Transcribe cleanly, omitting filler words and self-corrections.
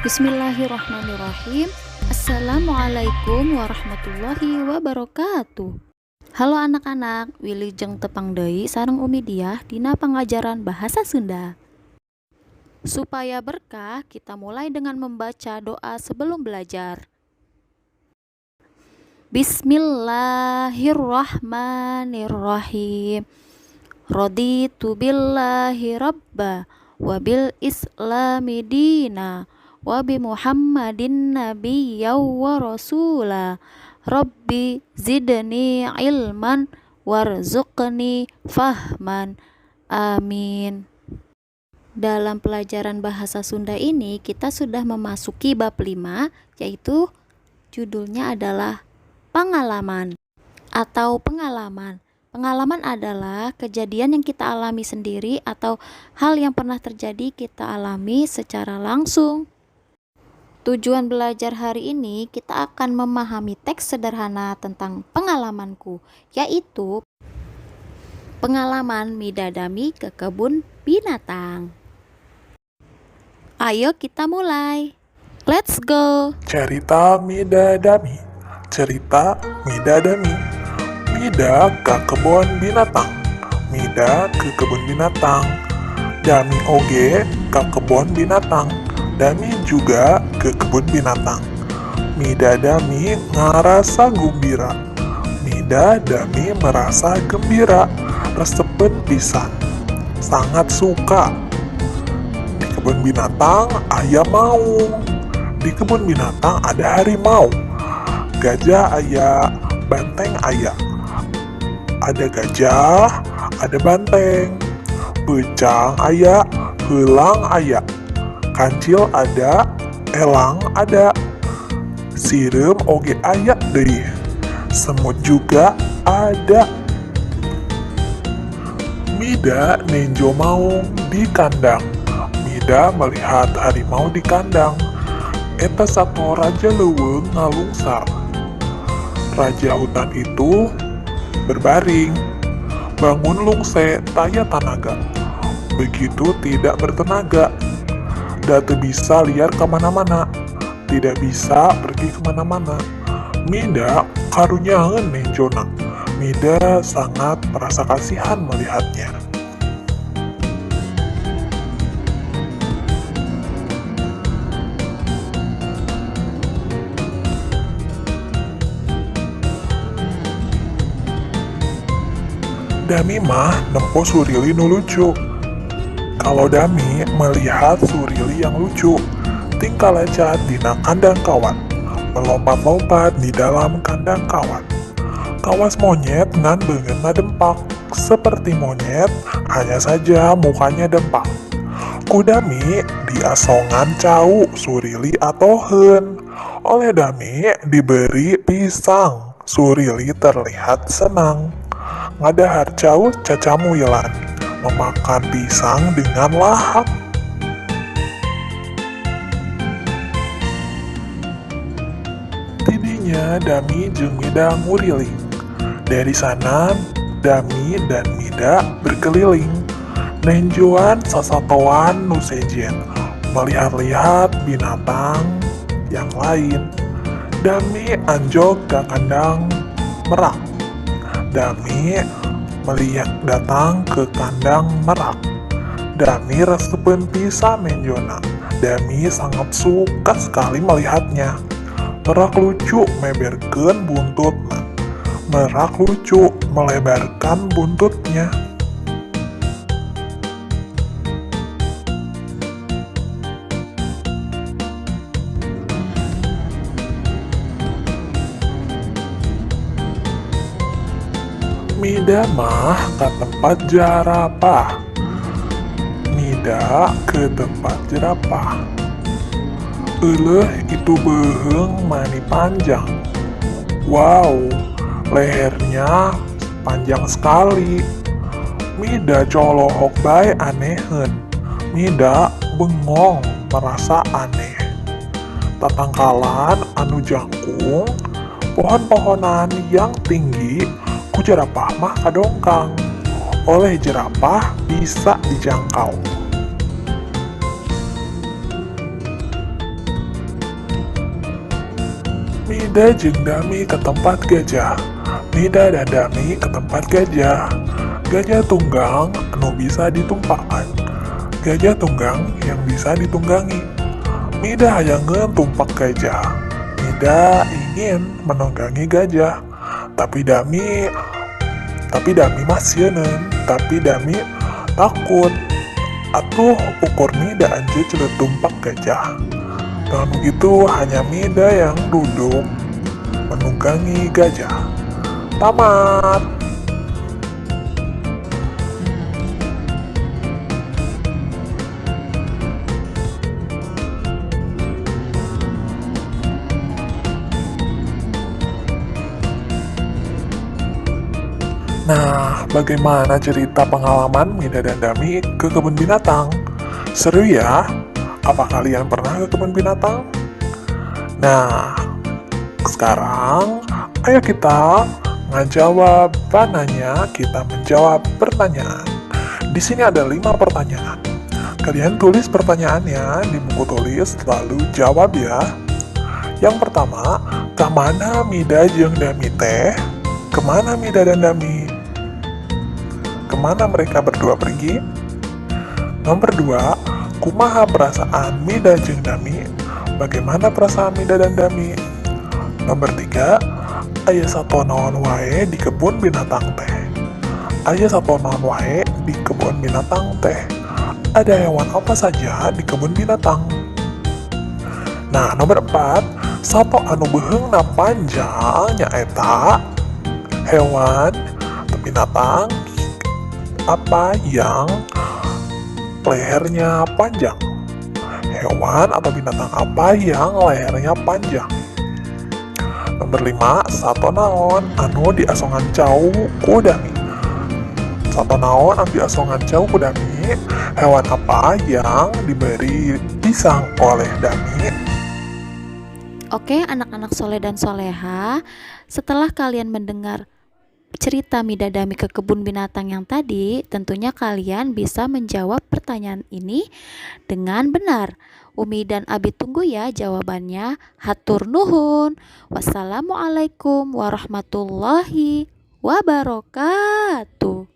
Bismillahirrahmanirrahim. Assalamualaikum warahmatullahi wabarakatuh. Halo anak-anak, wilujeng tepang deui sareng Umi Diah dina pangajaran bahasa Sunda. Supaya berkah, kita mulai dengan membaca doa sebelum belajar. Bismillahirrahmanirrahim. Raditu billahi rabba wa bil islami dina wa bi Muhammadin nabiyya wa rasula. Rabbi zidni ilman warzuqni fahman. Amin. Dalam pelajaran bahasa Sunda ini kita sudah memasuki bab 5, yaitu judulnya adalah pangalaman atau pengalaman. Pengalaman adalah kejadian yang kita alami sendiri atau hal yang pernah terjadi kita alami secara langsung. Tujuan belajar hari ini, kita akan memahami teks sederhana tentang pengalamanku, yaitu pengalaman Mida Dami ke kebun binatang. Ayo kita mulai. Let's go. Cerita Mida Dami. Cerita Mida Dami. Mida ke kebun binatang. Mida ke kebun binatang. Dami oge ke kebun binatang. Dami juga ke kebun binatang. Mida Dami ngarasa gumbira. Mida Dami merasa gembira. Resepeun pisan. Sangat suka. Di kebun binatang aya maung. Di kebun binatang ada harimau. Gajah aya, banteng aya. Ada gajah, ada banteng. Peucang aya, heulang aya. Kancil ada, elang ada. Sireum oge aya deui. Semut juga ada. Mida nenjo maung di kandang. Mida melihat harimau di kandang. Eta sato raja leuweung ngalungsar. Raja hutan itu berbaring. Bangun lungse taya tanaga. Begitu tidak bertenaga. Da teu bisa liar kemana-mana. Tidak bisa pergi kemana-mana. Mida karunyaeun nenjona. Mida sangat merasa kasihan melihatnya. Dami mah nempo surili nu lucu. Kalau Dami melihat surili yang lucu, tingkah lecat dina kandang kawat, melompat-lompat di dalam kandang kawat. Kawas monyet ngan beungeutna dempak, seperti monyet, hanya saja mukanya dempak. Ku Dami diasongan cau surili atoheun. Oleh Dami diberi pisang, surili terlihat senang. Ngadahar cau cacamuilan, memakan pisang dengan lahap. Tidinya Dami jeung Mida nguriling. Dari sana Dami dan Mida berkeliling. Nenjoan sasatoan nu sejen, melihat-lihat binatang yang lain. Dami anjog ke kandang merak. Dami melihat datang ke kandang merak. Dami resepeun pisan nenjona. Dami sangat suka sekali melihatnya. Merak lucu meberkeun buntutna. Merak lucu melebarkan buntutnya. Mida mah ke tempat jerapah. Mida ke tempat jerapah. Euleuh itu beuheung mani panjang. Wow, lehernya panjang sekali. Mida colohok bae aneheun. Mida bengong merasa aneh. Tatangkalan anu jangkung, pohon-pohonan yang tinggi, ku jerapah mah kadongkang. Oleh jerapah bisa dijangkau. Mida jeung Dami ke tempat gajah. Mida dan Dami ke tempat gajah. Gajah tunggang anu bisa ditumpakan. Gajah tunggang yang bisa ditunggangi. Mida hayangeun tumpak gajah. Mida ingin menunggangi gajah. Tapi Dami mah sieuneun, tapi Dami takut. Atuh ukur Mida anjeun cenah tumpak gajah. Dengan begitu hanya Mida yang duduk menunggangi gajah. Tamat. Nah, bagaimana cerita pengalaman Mida dan Dami ke kebun binatang? Seru ya? Apa kalian pernah ke kebun binatang? Nah, sekarang ayo kita ngajawab pananya, kita menjawab pertanyaan. Di sini ada 5 pertanyaan. Kalian tulis pertanyaannya di buku tulis, lalu jawab ya. Yang pertama, kemana Mida jeung Dami teh? Kemana Mida dan Dami? Kemana mereka berdua pergi? Nomor 2, kumaha perasaan Mida jeung Dami? Bagaimana perasaan Mida dan Dami? Nomor 3, aya sato naon wae di kebun binatang teh? Aya sato naon wae di kebun binatang teh? Ada hewan apa saja di kebun binatang? Nah, nomor 4, sato anu beuheungna panjang nyaeta hewan atau binatang apa yang lehernya panjang? Hewan atau binatang apa yang lehernya panjang? Nomor 5, sato naon anu diasongan cau ku Dami? Sato naon anu diasongan cau ku Dami? Hewan apa yang diberi pisang oleh Dami? Oke, anak-anak soleh dan soleha, setelah kalian mendengar cerita Mida Dami ke kebun binatang yang tadi, tentunya kalian bisa menjawab pertanyaan ini dengan benar. Umi dan Abi tunggu ya jawabannya. Hatur nuhun. Wassalamualaikum warahmatullahi wabarakatuh.